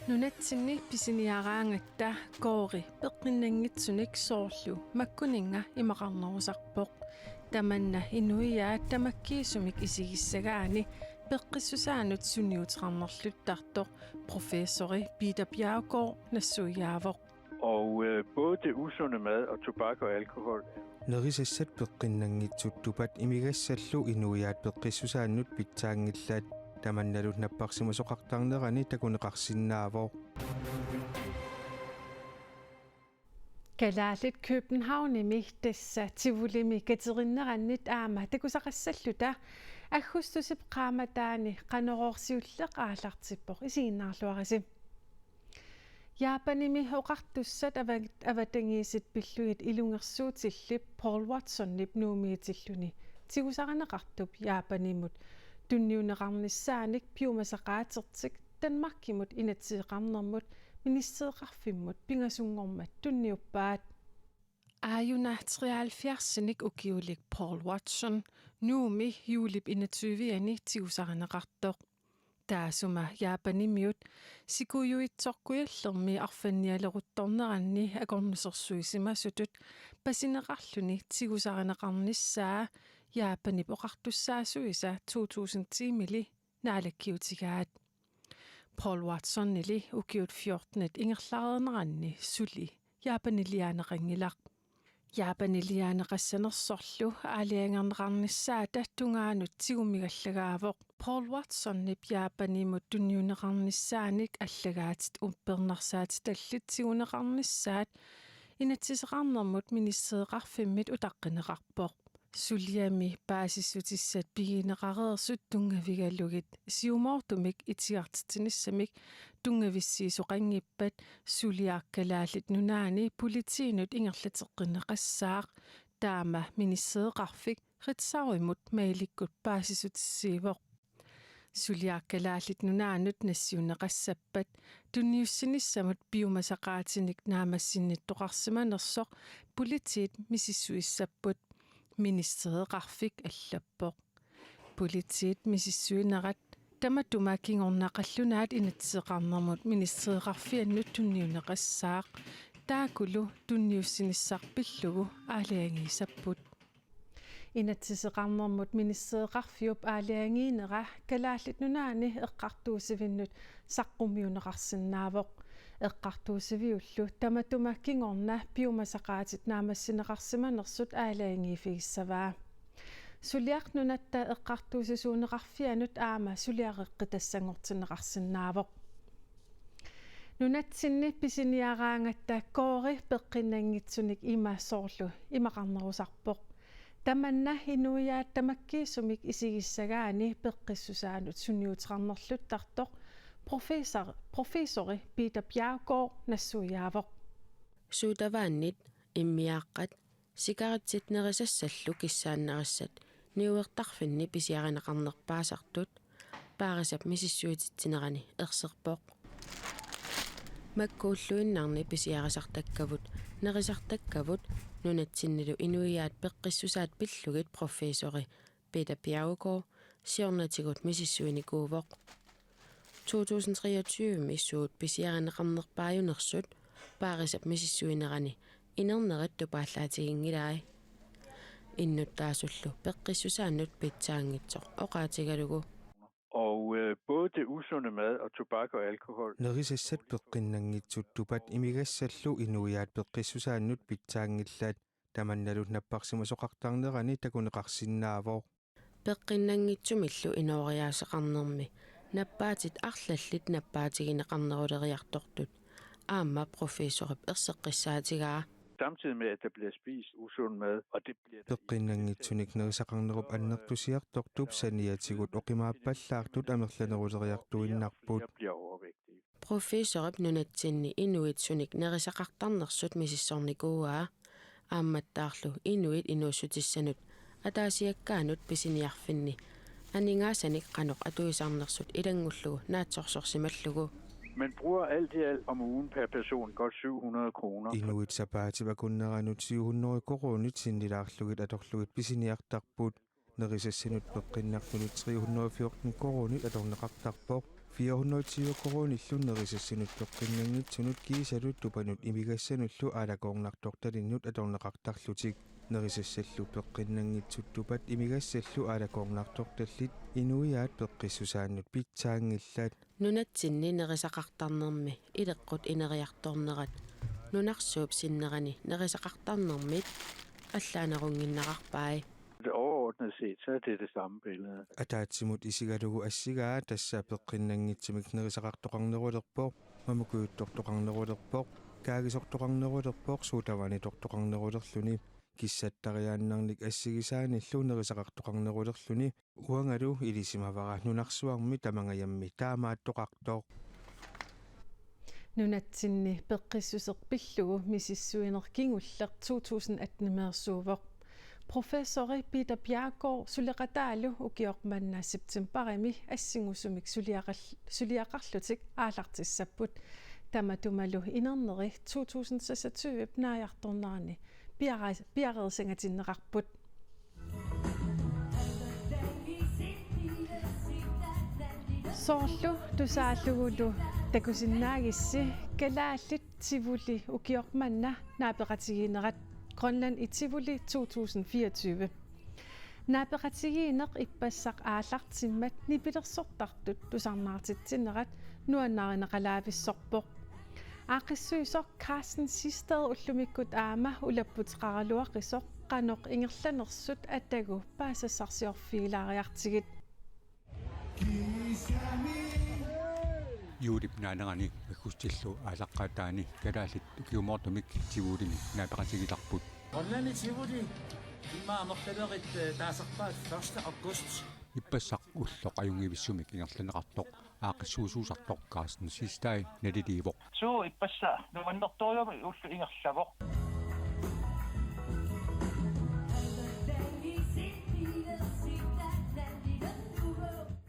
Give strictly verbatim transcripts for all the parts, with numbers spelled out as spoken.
Nunatsinni pisiniaraangatta koori peqqinnanngitsunik soorlu makkuninnga imaqarnerusarpoq. Tamanna inuiaat tamakkiisumik isigissagaanni peqqissusaanut sunniuteqarnerluttartoq professori Peter Bjerregaard nassuiaavoq. Og øh, både det usunde mad og tobak og alkohol. Nerisassat peqqinnanngitsut tupat imigassallu inuiaat peqqissusaannut pitsaanngillat, tamannalu napparsimasoqartarnerani takuneqarsinnaavoq. Kalaallit Københavnimi tassa Tivolimi katerinnerannit aamma takusaqassalluta aggustusip qaammataani Qanorooq siulleq aallartippoq, isiginnaarluarisi. Japanimi oqartussat ava-, avatangiisit pillugit ilungersuutillip Paul Watsonip Nuumiitilluni tigusarineqartup Japanimut tunniunneqarnissaanik piumasaqaatertik Danmarkimut inatsiseqarnermut ministereqarfimmut pingasunngormat tunniuppaat. Aajuna treoghalvfjerdsinik ukiulik Paul Watson Nuummi juulip enogtyve-ani tigusarineqartoq. Taassuma Japanimiut Sikuijuitsoq Kujallermi arfannialeruttorneranni akornusersuisimasutut pasineqarluni tigusarineqarnissaa Japanip oqartussaasuisa to tusind ti-mili naalakkiutigaat. Paul Watsonili ukiut fjortenit ingerlareerneranni suli Japaniliaaneqanngilaq. Japaniliaaneqassanersorlu aalajangerneqarnissaata tungaanut tigumigallagaavoq. Paul Watsonip Japanimut tunniunneqarnissaanik allagaatit uppernarsaatitallit tiguneqarnissaat inatsiseqarnermut ministereqarfimmit utaqqineqarpoq. Suliami paasissutissat pigineqareersut tunngavigalugit siumoortumik itigartitsinissamik tunngavissiisoqanngippat suliaq Kalaallit Nunaanni politiinut ingerlateqqinneqassaaq, taama ministereqarfik Ritzaumut mailikkut paasissutissiivoq. Suliaq Kalaallit Nunaannut nassiunneqassappat tunniussinissamut piumasaqaatinik naammassinnittoqarsimanersoq politiit misissuissapput, ministereqarfik allappoq. Politiit misissuinerat tamatuma kingorna qallunaat inatsiseqarnermut ministereqarfiannut tunniunneqassaaq, taakkulu tunniussinissaq pillugu aalajangiisapput. Inatsiseqarnermut ministereqarfiup aalajangiinera Kalaallit Nunaanni eqqartuussivinnut saqqummiunneqarsinnaavoq. Eqqartuussiviullu tamatuma kingorna piumasaqaatit naammassineqarsimanersut aalajangiiffigissavaa. Suliaq Nunatta Eqqartuussisuuneqarfianut aamma suliareqqitassanngortinneqarsinnaavoq. Nunatsinni pisiniaraangatta koori peqqinnanngitsunik ima soorlu imaqarnerusarpoq. Tamanna inuiaat tamakkiisumik isigissagaanni peqqissusaanut sunniuteqarnerluttartoq professor, professori Peter Bjerregaard nassuiaavoq. Suutavaannit, immiaaqqat, sikaritsit nerisassallu kissaannarissat niuertarfinni pisiarineqarnerpaasartut Paarisap misissuititsinerani erserpoq. Makkuulluinnarni pisiarisartakkavut, nerisartakkavut nunatsinnilu inuiaat peqqissusaat pillugit professori Peter Bjerregaard siornatigut misissuinikuuvoq. To tusind treogtyve-mi suut pisiarineqarnerpaajunersut Paarisap misissuinerani inernerit tupaallaatiginngilai. Innuttaasullu peqqissusaannut pitsaanngitsoq oqaatigalugu. Og øh, både det usunde mad og tobak og alkohol. Nerisassat peqqinnanngitsut tupat imigassallu inuiaat peqqissusaannut pitsaanngillat, tamannalu napparsimasoqartarnerani takuneqarsinnaavoq. Peqqinnanngitsumillu inooriaaseqarnermi nappaatit arlallit nappaatigineqarneruleriartortut aamma professorip erseqqissaatigaa. Samtidig med, at der bliver spist usund mad, og det bliver der i Peqqinnanngitsunik nerisaqarnerup annertusiartortup saniatigut oqimaappallaartut amerlaneruleriartuinnarput. Bliver overvægtige. Professorip nunatsinni inuit sunik nerisaqartarnersut misissornikuuaa, aammattaarlu inuit inuussutissanut ataasiakkaanut pisiniarfinni aningaasanik qanoq atuisarnersut ilanngullugu naatsorsorsimallugu. Man bruger alt i alt om ugen per person godt syv hundrede kroner. Inuit sapaatip akunneranut syv hundrede koruunit sinnilaarlugit atorlugit pisiniartarput. Nerisassanut peqqinnartunut tre hundrede og fjorten koruunit atorneqartarpoq. Fire hundrede og tyve koruunillu nerisassanut peqqinnanngitsunut kiisalu tupanut imigassanullu aalakoornartortalinnut atorneqartarlutik. Nerisassallu peqqinnanngitsut tupat imigassallu aalakoornartortallit inuiaat peqqissusaannut pitsaanngillat. Nunatsinni nerisaqartarnermi ileqqut ineriartornerat nunarsuup sinnerani nerisaqartarnermit allaanerunnginnararpai. Overordnet set, så er det det samme billede. Ataatsimut isigalugu assigaa tassa peqqinnanngitsumik nerisaqartoqarnerulerpoq, mamukujuttortoqarnerulerpoq, kaagisortoqarnerulerpoq, sodavanditortoqarnerulerluni. Kissattariaannarnik assigisaanillu nerisaqartoqarnerulerluni. Uangalu ilisimavara nunarsuarmi tamangajammi taamaattoqartoq. Nunatsinni peqqissuseq pillugu misissuineq kingulleq to tusind atten-imeersuuvoq. Professori Peter Bjerregaard suleqataalu ukioq manna septembarimi assingusumik suliaqal-, suliaqarlutik aallartissapput. Tamatumalu inerneri to tusind seksogtyve naajartornerani piara-, piareersingatinneqarput. Soorlu tusaallugulu takusinnaagissi kalaallit tivoli ukioq manna naapeqatigiinnerat Grønland i Tivoli to tusind fireogtyve. Naapeqatigiinneq ippassaq aallartimmat nipilersortartut tusarnaartitsinerat nuannaarineqalaavissorpoq. Aaqqissuisoq Carsten Siegstad ullumikkut aamma ulapputeqaraluaqisoq qanoq ingerlanersut atagu paasassarsiorfigilaariartigit. Juulip naanerani aggustillu aallaqqaataani kalaallit ukiumoortumik Tivolimi naapeqatigiilerput. Grønland i Tivoli, immaqa amerlalerit, eh, taasarpaat første august. Ippassaq ulloq ajunngivissumik ingerlanneqartoq aaqqissuisuusartoq Carsten Siegstad naliliivoq. Suu, ippassaq nuannertorujummik ulloq ingerlavoq.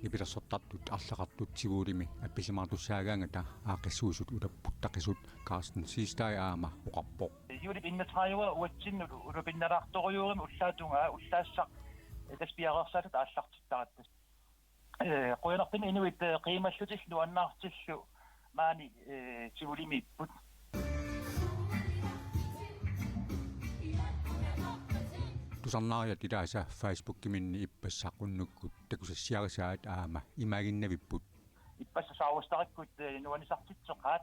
Nipilersortartut arlaqartut Tivolimi appisimaartussaagaangata aaqqissuisut ulapputtaqisut Carsten Siegstad aamma oqarpoq. Juulip enogtredive uatsinnut ulapinnalaartorujuugami ullaap tungaa ullaassaq, eh, tassa piareersaatit aallartittaratta. Eh, qujanartumik inuit, eh, qiimallutillu nuannaartillu maani, eh, Tivolimiipput. Tusarnaariat ilaasa Facebookiminni ippassaq unnukkut takusassiarisaat aamma imaaginnavipput. Ippassaq Saurstarikkut, eh, nuannisartitseqaat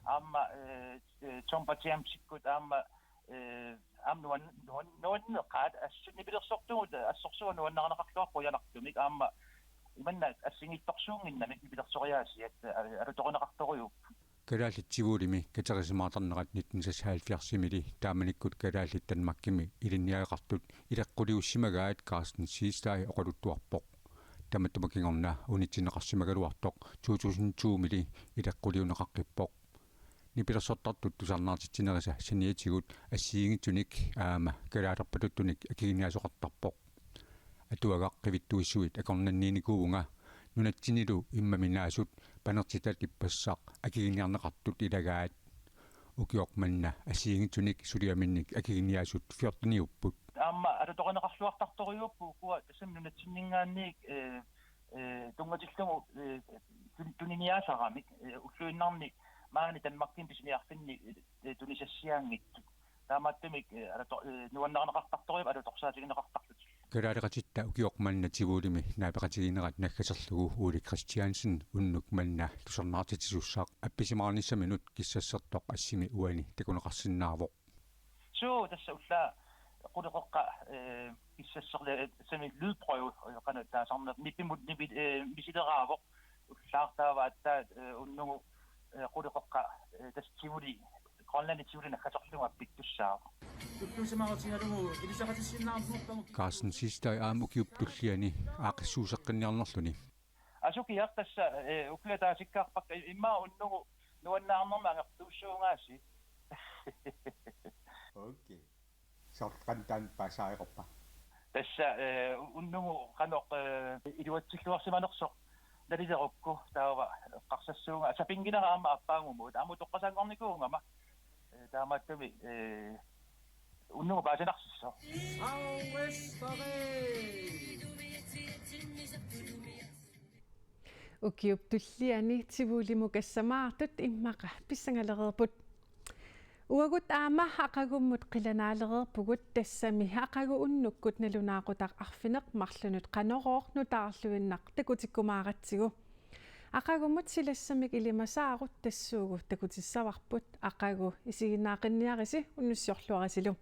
aamma, eh, eh, Zomba Jamsikkut aamma, eh, aamma nuan-, nuan-, nuanneqaat assut nipilersortugut assorsuaq nuannarineqarluarpoq qujanartumik aamma imanna assigiittorsuunnginnamik nipilersoriaasiat, eh, alutorineqartorujuupput. Kalaallit Tivolimi katerisimaartarnerat nitten seksoghalvfjerds-imili taamanikkut kalaallit Danmarkimi ilinniagaqartut ileqquliussimagaat Carsten Siegstad oqaluttuarpoq. Tamatuma kingorna unitsinneqarsimagaluartoq to tusind to-mili ileqquliunneqaqqippoq. Nipilersortartut tusarnaartitsinerisa saniatigut assigiinngitsunik aamma kalaalerpaluttunik akiginiaasoqartarpoq. Atuagaq Qivittuissuit akornanniinikuuvunga nunatsinnilu immamminaasut panertitat ippassaq akiginiarneqartut ilagaat. Ukioq manna assigiinngitsunik suliaminnik akiginiaasut fjorteniupput. Aamma alutorineqarluartartorujuupput ukua tassami nunatsinninngaanniit, eh, eh, tunngatillugu, eh, tun-, tuniniaasaramik, eh, ulluinnarni maani Danmarkimi pisiniarfinni, eh, tunisassiaanngitsut. Taamaattumik, eh, alutor-, eh, nuannarineqartartorujuupput alutorsaatigineqartarlutillu. Kalaaleqatitta ukioq manna Tivolimi naapeqatigiinnerat naggaserlugu Ole Christiansen unnuk manna tusarnaartitsisussaq appisimaarnissaminut kissassertoq assimi uani takuneqarsinnaavoq. Suu, tassa ullaaq quleqeqqat, eh, kissasserlugit, eh, tassami lydprøve, eh, qanoq taasarnersoq, nippimut nipi-, eh, misileraavoq, ullaaq taava aatsaat, eh, unnugu, eh, quleqeqqat, eh, tassa Tivoli, Grønland i Tivoli naggaserlugu appittussaavoq. Tulluusimaarutigalugu ilisaqatissinnaarnerpagu. Carsten Siegstad aamma ukiup tulliani aaqqissuusseqqinniarnerluni. Asukiaq tassa, eh, ukiaq taasikkaarpakka immaqa unnugu nuannaarnermik angertuussuugaasi. Okay. Soorlu qanoq taanna paasisariaqarpa? Tassa, eh, unnugu qanoq, eh, iluatsilluarsimanersoq nalilerukku taava eqqarsassuunga sapinnginera aamma aappaagumut aamma utoqqasaanngornikuugama. Eh, taamaattumik, eh, unnugu paasinarsissoq. Ukiup tulliani Tivolimukassammaartut immaqa pissangalereerput. Uagut aamma aqagummut qilanaalereerpugut, tassami aqagu unnukkut nalunaaqutaq arfineq-marlunut Qanorooq nutaarluinnaq takutikkumaaratsigu. Aqagummut silassamik ilimasaarut tassuugu takutissavarput aqagu isiginnaaqinniarisi unnussiorluarisilu.